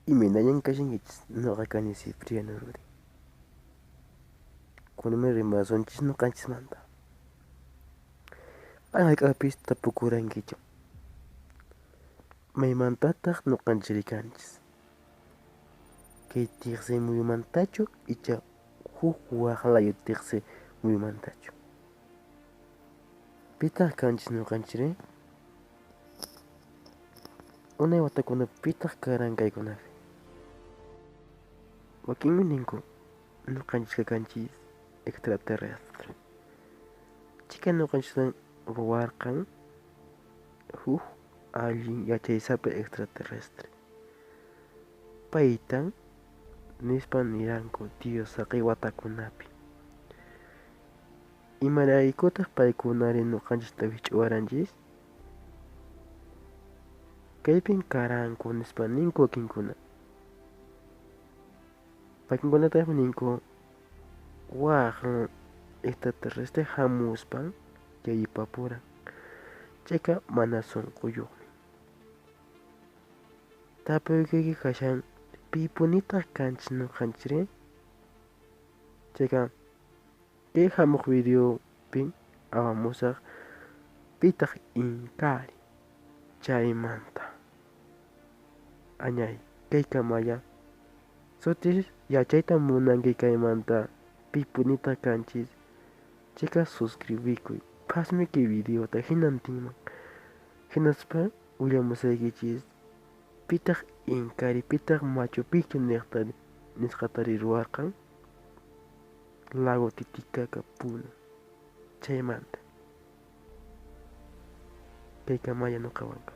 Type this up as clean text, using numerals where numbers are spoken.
Imaynallan kashankichis? Noqa kani Cipriano Ruri. Kunanmi rimasunchis noqanchismanta. Qan hayk'apis tapukurankichu? Maymantataq noqanchis kanchis? Kay tiqsi muyumantachu icha huk waqlayu tiqsi muyumantachu? Pitaq kanchis noqanchis? Unay watakuna pitaq karan kaykunapi? Wakinmi ninku noqanchisqa kanchis extraterrestre. Chika noqanchistan ruwarqan huk allin yachaysapa extraterrestre. Paytan nispa niranku Dios saqi watakunapi. Imaraykutaq paykunari noqanchista wikch'uwaranchis? Kaypin karanku nispa ninku wakinkuna. Wakinkunataqmi ninku waq extraterrestre hamuspan yaypapuran. Chayqa mana sunquyuqmi. Tapuykuyki kashan pipunitaq kanchis noqanchis? Chayqa kay hamuq videopin apamusaq pitaq inkari chaymanta. Añay kay kamalla sutis yachayta munanki kaymanta pipunitaq kanchis chayqa suscribikuy phasmi kay videota hinantinman hinaspa willamusaykichis pitaq inkari pitaq Machu Picchu niqta nisqatari ruwarqan Lago Titicaca Puno chaymanta. Kay kamalla noqawanqa.